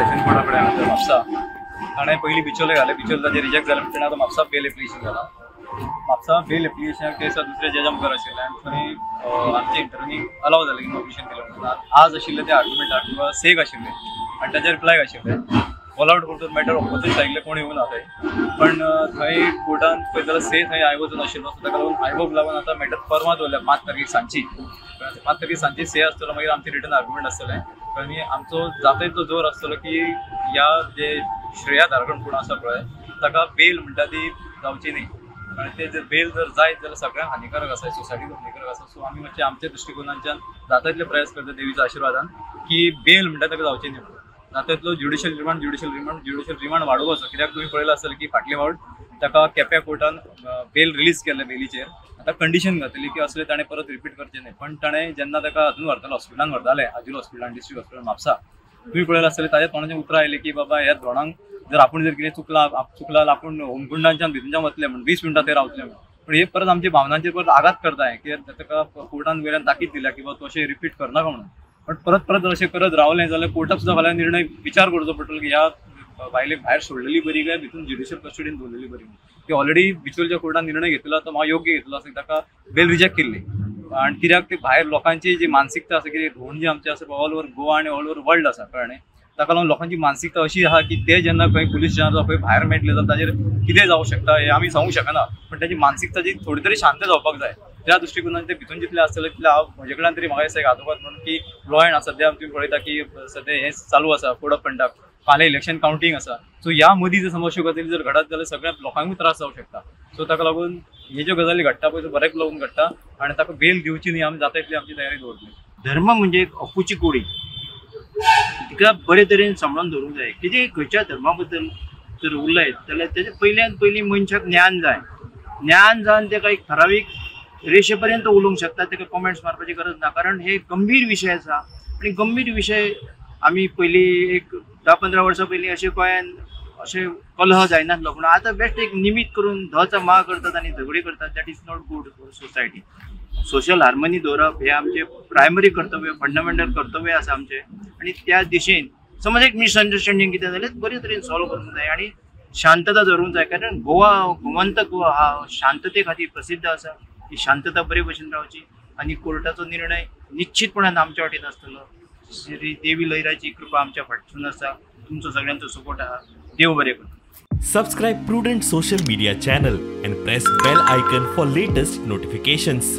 Seshan Carta कडेन हांगा म्हापसा. ताणें पयलीं बिचोले घालें, बिचोले ताजें रिजेक्ट जालें म्हणटकीर आतां म्हापसा बेल एप्लिकेशन घालां. म्हापसा बेल एप्लिकेशनाक ते दिसा दुसऱ्या जजा मुखार आशिल्लें आनी थंय आमचें इंटरव्यू अलाव जालें की नोटिफिकेशन दिलें म्हणून. आज आशिल्लें तें आर्ग्युमेंटाक किंवा सेक आशिल्लें आनी ताजेर रिप्लाय आशिल्लें. ऑल आवट करतूच मॅटर ऑपोजीट सायडीक कोण येवना थंय, पण थंय कोर्टान पळयत जाल्यार से थंय आयवो वचून आशिल्लो. सो ताका लागून आयवोक लागून आतां मॅटर परवा दवरल्या 5 तारखेक सांजची. 5 तारखेक सांजची से आसतलो, मागीर आमचें रिटर्न आर्ग्युमेंट आसतलें आनी आमचो जाता तितलो जोर आसतलो की ह्या जे श्रेया धारगण कोण आसा पळय ताका बेल म्हणटा ती जावची न्ही, कारण ते जर बेल जर जायत जाल्यार सगळ्यांक हानिकारक आसा, सोसायटीक हानिकारक आसा. सो आमी मातशें आमच्या दृश्टिकोनांच्यान जाता तितले प्रयास करता देवीच्या आशिर्वादान की बेल म्हणटा ताका जावची न्ही. जाता तितलो judicial remand judicial remand judicial remand वाडोवपाचो, कित्याक तुमी पळयलां आसतलें की फाटले फावट ताका केप्या कोर्टान बेल रिलीज केल्ले, बेलीचेर आतां कंडिशन घातली की असलें ताणें परत रिपीट करचें न्ही. पण ताणें जेन्ना ताका हातून व्हरताले हॉस्पिटलान व्हरताले, आजिल हॉस्पिटलान, डिस्ट्रिक्ट हॉस्पिटल म्हापसा, तुमी पळयलां आसतलें ताज्या तोंडाचें उतरां आयलें की बाबा ह्या द्रोणांक जर आपूण जर कितें चुकलां आपूण होमकुंडांच्यान भितूनच्यान वतलें म्हण 20 मिनटां ते रावतले म्हण. पण हे परत आमच्या भावनांचेर परत आघात करता कित्याक ताका कोर्टान वयल्यान ताकीद दिल्या की बाबा तूं अशें रिपीट करनाका म्हणून. पण परत परत अशें करत रावलें जाल्यार कोर्टाक सुद्दां फाल्यां निर्णय विचार करचो पडटलो की ह्या बायलेक भायर सोडलेली बरी काय भितून ज्युडिशियल कस्टडीन दवरलेली बरी. ती ऑलरेडी बिचोलच्या कोर्टान निर्णय घेतलो तो म्हाका योग्य घेतलो आसा, ताका बेल रिजेक्ट केल्ली. आनी कित्याक ती भायर लोकांची जी मानसिकता आसा, कितें धोंड जी आमचें आसा ऑल ओवर गोवा आनी ऑल ओवर वर्ल्ड आसा कळ्ळें, ताका लागून लोकांची मानसिकता अशी आसा की ते जेन्ना खंय पुलीस स्टेशनार जावं खंय भायर मेळटले जाल्यार ताजेर कितें जावंक शकता हें आमी सांगूंक शकना. पण ताची मानसिकता जी थोडी तरी शांत जावपाक जाय त्या दृश्टिकोनान ते भितून जितले आसतले तितले हांव म्हजे कडल्यान तरी म्हाका दिसता एक आदवोगाद म्हणून की लॉ एंड सद्या तुमी पळयता की सद्या हें चालू आसा कोड ऑफ कंडक्ट, फाल्यां इलेक्शन कावंटींग आसा. सो ह्या मदीं जर समज अश्यो गजाली जर घडत जाल्यार सगळ्या लोकांकूय त्रास जावंक शकता. सो ताका लागून हे ज्यो गजाली घडटा पळय त्यो बऱ्याक लागून घडटा आनी ताका बेल दिवची न्ही आमी जाता तितली आमची तयारी दवरतली. धर्म म्हणजे एक अपुची कोडी, तिका बरे तरेन सांबाळून दवरूंक जाय. कितें खंयच्या धर्मा बद्दल जर उलयत जाल्यार तेजे पयल्यान पयलीं मनशाक ज्ञान जाय, ज्ञान जावन ताका एक ठरावीक रेशे पर्यंत उलोवंक शकता, ताका कॉमेंट्स मारपाची गरज ना. कारण हे गंभीर विशय आसा आनी गंभीर विशय आमी पयलीं एक 10-15 वर्सां पयलीं अशें गोंयान अशें कलह जायनासलो, पूण आतां बेश्ट एक निमीत करून धच मा करतात आनी झगडी करतात. That is not good for society. Social harmony दवरप हें आमचें प्रायमरी कर्तव्य, फंडामेंटल कर्तव्य आसा आमचें. आनी त्या दिशेन समज एक मिसअंडरस्टँडींग कितें जाल्यार बरे तरेन सॉल्व करूंक जाय आनी शांतता दवरूंक जाय. कारण गोवा, गोमंतक हा शांतते खातीर प्रसिद्ध आसा. ही शांतता बरे भशेन रावची आनी कोर्टाचो निर्णय निश्चितपणान आमच्या वाटेन आसतलो. श्री देवी लयराची कृपा आमच्या फाटसून आसा, तुमचो सगळ्यांचो सपोर्ट आसा. देव बरें करूं. Subscribe Prudent social media channel and press bell icon for latest notifications.